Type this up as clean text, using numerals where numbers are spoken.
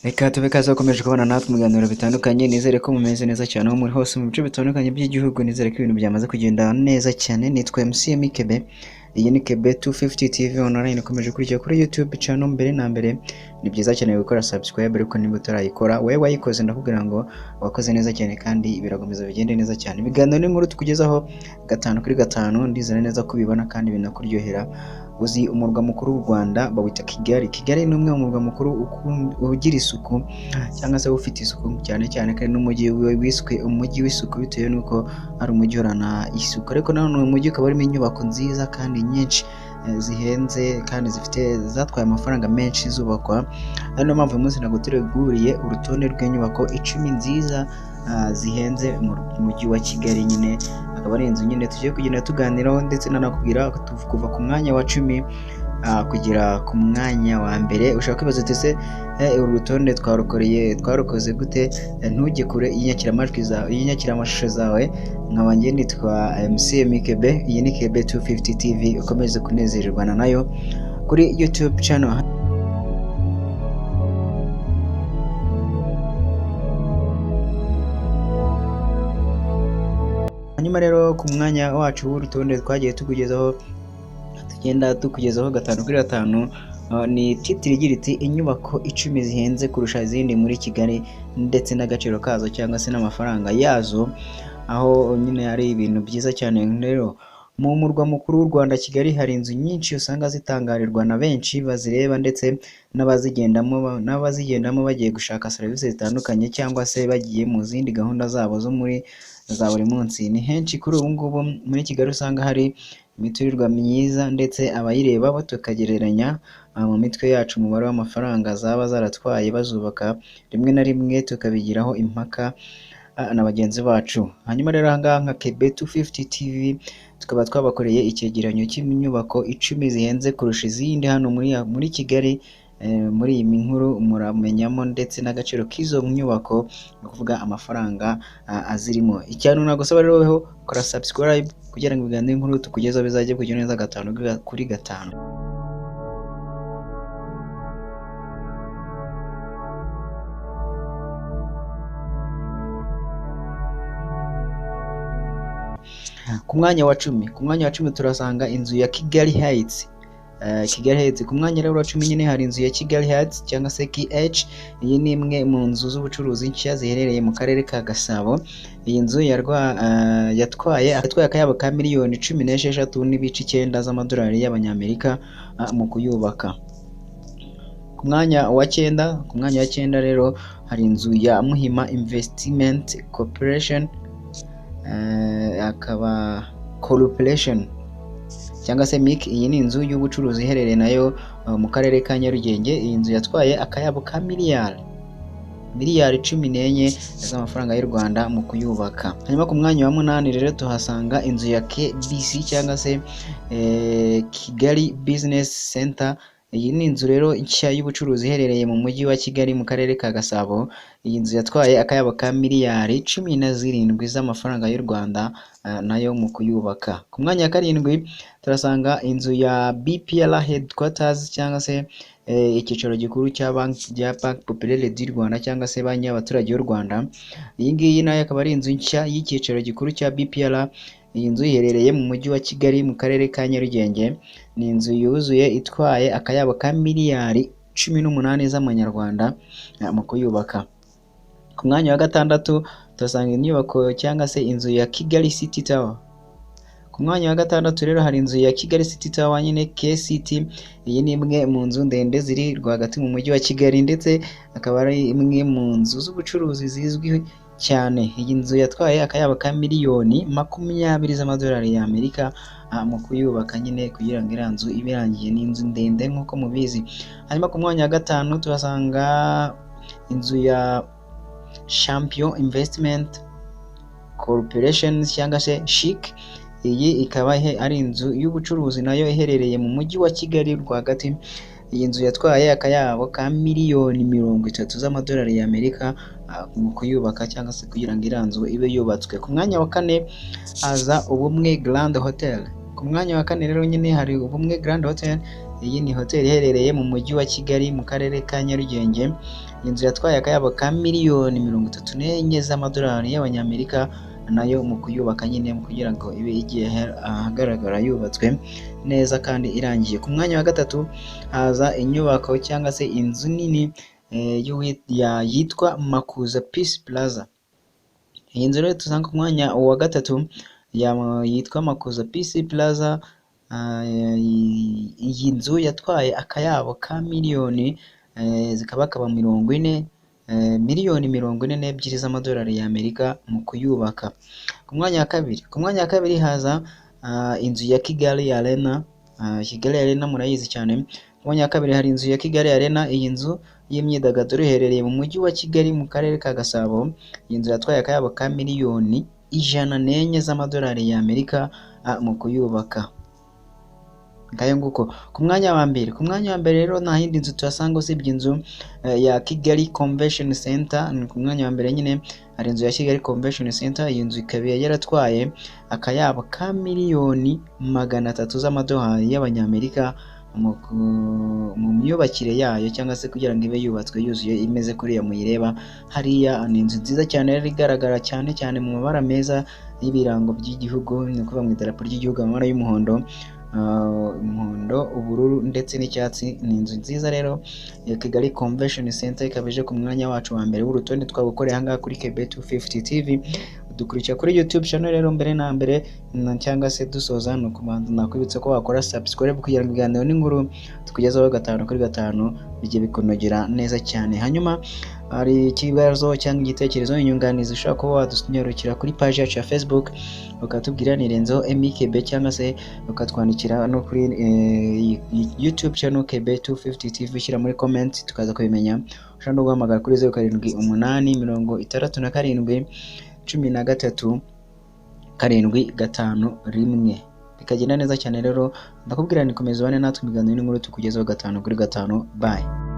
Reka tube kaze bakomeje kubana natwe mu biganiro bitandukanye. Nizere ko mumeze neza cyane aho muri hose mu bice bitandukanye by'igihugu. Nizere ko ibintu byamaze kugenda neza cyane. Nitwa MCM Kebe, iyi ni Kebe 250 TV online ikomeje kurikira kuri YouTube channel. Mbere na mbere ni byiza cyane gukora subscribe, ariko niba utarayikora, wowe wayikoze ndakubwira ngo wakoze neza cyane kandi birakomeza bigende neza cyane. Ibiganiro n'inkuru tukugezaho gatanu kuri gatanu, ndizera neza ko ubibona kandi binakuryohera. Uzi umurwa mukuru w'u Rwanda bawita Kigali. Kigali ni umwe mu murwa mukuru ugira isuku cyangwa se ufite isuku cyane cyane, kandi n'umujyi wiswe umujyi w'isuku bitewe n'uko ari umujyi uhorana isuku. Ariko nanone uyu mujyi ukaba urimo inyubako nziza kandi nyinshi, zihenze kandi zifite zatwaye amafaranga menshi zubakwa. Ari niyo mpamvu uyu munsi naguteguriye urutonde rw'inyubako 10 nziza, zihenze mu mujyi wa Kigali. Nyine akaba ari inzu nyine tugiye kugenda tuganiraho, ndetse nanakubwira kuva ku mwanya wa 10 kugera ku mwanya wa mbere. Ushobora kwibaza uti ese uru rutonde twarukoreye twarukoze gute? Ntujye kure y'inyakiramajwi zawe, y'inyakiramashusho zawe. Nkaba njye nitwa MCM Kebe, iyi ni Kebe 250 TV, ukomeze kunezererwana nayo kuri YouTube channel. Hanyuma rero ku mwanya wacu w'urutonde twagiye tukugezaho, tugenda tukugezaho gatanu kuri gatanu, ni titiri igira iti inyubako 10 zihenze kurusha izindi muri Kigali ndetse n'agaciro kazo cyangwa se n'amafaranga yazo, aho nyine ari ibintu byiza cyane. Rero mu murwa mukuru w'u Rwanda Kigali hari inzu nyinshi usanga zitangarirwa na benshi bazireba ndetse n'abazigendamo bagiye gushaka serivisi zitandukanye cyangwa se bagiye mu zindi gahunda zabo zo muri za buri munsi. Ni henshi kuri ubu ngubu muri Kigali usanga hari imiturirwa myiza, ndetse abayireba bo tukagereranya mu mitwe yacu umubare w'amafaranga zaba zaratwaye bazubaka, rimwe na rimwe tukabigiraho impaka na bagenzi bacu. Hanyuma rero aha ngaha nka Kebe 250 TV tukaba twabakoreye icyegeranyo cy'inyubako 10 zihenze kurusha izindi hano muri Kigali. Muri iyi nkuru muramenyamo ndetse n'agaciro k'izo nyubako, ni ukuvuga amafaranga azirimo. Icyanu nagusaba rero weho kora subscribe kugira ngo ibiganiro n'inkuru tukugezaho bizajye kugenda neza gatanu kuri gatanu. Ku mwanya wa 10, ku mwanya wa 10 turasanga inzu ya Kigali Heights. Kigali Heights ku mwanya rero wa 10 nyine hari inzu ya Kigali Heights cyangwa se KH. Iyi ni imwe mu nzu z'ubucuruzi nshya ziherereye mu karere ka Gasabo. Iyi nzu yatwaye akayabo ka miliyoni 16.9 z'amadolari y'Abanyamerika mu kuyubaka. Ku mwanya wa 9, ku mwanya wa 9 rero hari inzu ya Muhima Investment Corporation, akaba Corporation cyangwa se MIC. Iyi ni inzu y'ubucuruzi iherereye nayo mu karere ka Nyarugenge. Iyi nzu yatwaye akayabo ka miliyari 14 z'amafaranga y'u Rwanda mu kuyubaka. Hanyuma ku mwanya wa 8 rero tuhasanga inzu ya KBC cyangwa se Kigali Business Center. Iyi ni inzu rero nshya y'ubucuruzi iherereye mu mujyi wa Kigali mu karere ka Gasabo. Iyi nzu yatwaye akayabo ka miliyari 17 z'amafaranga y'u Rwanda nayo mu kuyubaka. Ku mwanya wa 7 turasanga inzu ya BPR Headquarters cyangwa se icyicaro gikuru cya banki ya Banque Populaire du Rwanda cyangwa se banki y'abaturage y'u Rwanda. Iyi ngiyi nayo akaba ari inzu nshya y'icyicaro gikuru cya BPR. Iyi nzu iherereye mu mujyi wa Kigali mu karere ka Nyarugenge. Ni inzu yuzuye itwaye akayabo ka miliyari 18 z'amanyarwanda mu kuyubaka. Ku mwanya wa 6 tuhasanga inyubako cyangwa se inzu ya Kigali City Tower. Ku mwanya wa 6 rero hari inzu ya Kigali City Tower nyine KCT. Iyi ni imwe mu nzu ndende ziri rwagati mu mujyi wa Kigali, ndetse akaba ari imwe mu nzu z'ubucuruzi zizwi cyane. Iyi nzu yatwaye akayabo ka miliyoni 20 z'amadolari y'Amerika mu kuyubaka nyine kugira ngo iriya nzu ibe irangiye. Ni inzu ndende nk'uko mubizi. Hanyuma ku mwanya wa 5 tuhasanga inzu ya Champion Investment Corporation cyangwa se CHIC. Iyi ikaba ari inzu y'ubucuruzi nayo iherereye mu mujyi wa Kigali rwagati. Iyi nzu yatwaye akayabo ka miliyoni 30 z'amadolari y'Amerika mu kuyubaka cyangwa se kugira ngo iriya nzu ibe yubatswe. Ku mwanya wa 4 haza Ubumwe Grand Hotel. Ku mwanya wa 4 rero nyine hari Ubumwe Grand Hotel. Iyi ni hoteli iherereye mu mujyi wa Kigali mu karere ka Nyarugenge. Iyi nzu yatwaye akayabo ka miliyoni 34 z'amadolari y'Abanyamerika, nayo mu kuyubaka nyine kugira ngo ibe igiye ahagaragara yubatswe neza kandi irangiye. Ku mwanya wa gatatu haza inyubako cyangwa se inzu nini yitwa Makuza Peace Plaza. Iyi nzu rero dusanga ku mwanya wa gatatu yitwa Makuza Peace Plaza. Iyi nzu yatwaye akayabo ka miliyoni zikabakaba 40, miliyoni 42 z'amadolari y'Amerika mu kuyubaka. Ku mwanya wa kabiri haza inzu ya Kigali Arena. Kigali Arena murayizi cyane. Ku mwanya wa kabiri hari inzu ya Kigali Arena. Iyi nzu y'imyidagaduro iherereye mu mujyi wa Kigali mu karere ka Gasabo. Iyi nzu yatwaye akayabo ka miliyoni 104 z'amadolari y'Amerika mu kuyubaka. Ngayo nguko. Ku mwanya wa mbere rero nta yindi nzu tuhasanga usibye inzu ya Kigali Convention Center. Ni ku mwanya wa mbere nyine hari inzu ya Kigali Convention Center. Iyi nzu ikaba yaratwaye akayabo ka miliyoni 300 z'amadolari y'Abanyamerika mu myubakire yayo, cyangwa se kugira ngo ibe yubatswe yuzuye imeze kuriya muyireba hariya. Ni inzu nziza cyane rero igaragara cyane cyane mu mabara meza y'ibirango by'igihugu, ni ukuvuga mu idarapo ry'igihugu, amabara y'umuhondo, umuhondo, ubururu ndetse n'icyatsi. Ni inzu nziza rero ya Kigali Convention Center, ikaba ije ku mwanya wacu wa mbere w'urutonde twagukoreye ahangaha kuri KB 250 TV. Dukurikira kuri YouTube channel. Rero mbere na mbere cyangwa se dusoza, ni ukubanza nakwibutsa ko wakora subscribe kugira ngo ibiganiro n'inkuru tukugezaho gatanu kuri gatanu bijye bikunogera neza cyane. Hanyuma hari ikibazo cyangwa igitekerezo, inyunganizi, ushobora kuba wadunyarukira kuri page yacu ya Facebook ukatubwira, ni Renzo MKB, cyangwa se ukatwandikira no kuri YouTube channel KB 250 TV, ushyira muri comment tukaza kubimenya. Ushobora no guhamagara kuri 0786 713 751 bikagenda neza cyane. Rero ndakubwira ni komeza ubane natwe, ibiganiro n'inkuru tukugezaho gatanu kuri gatanu. Bye.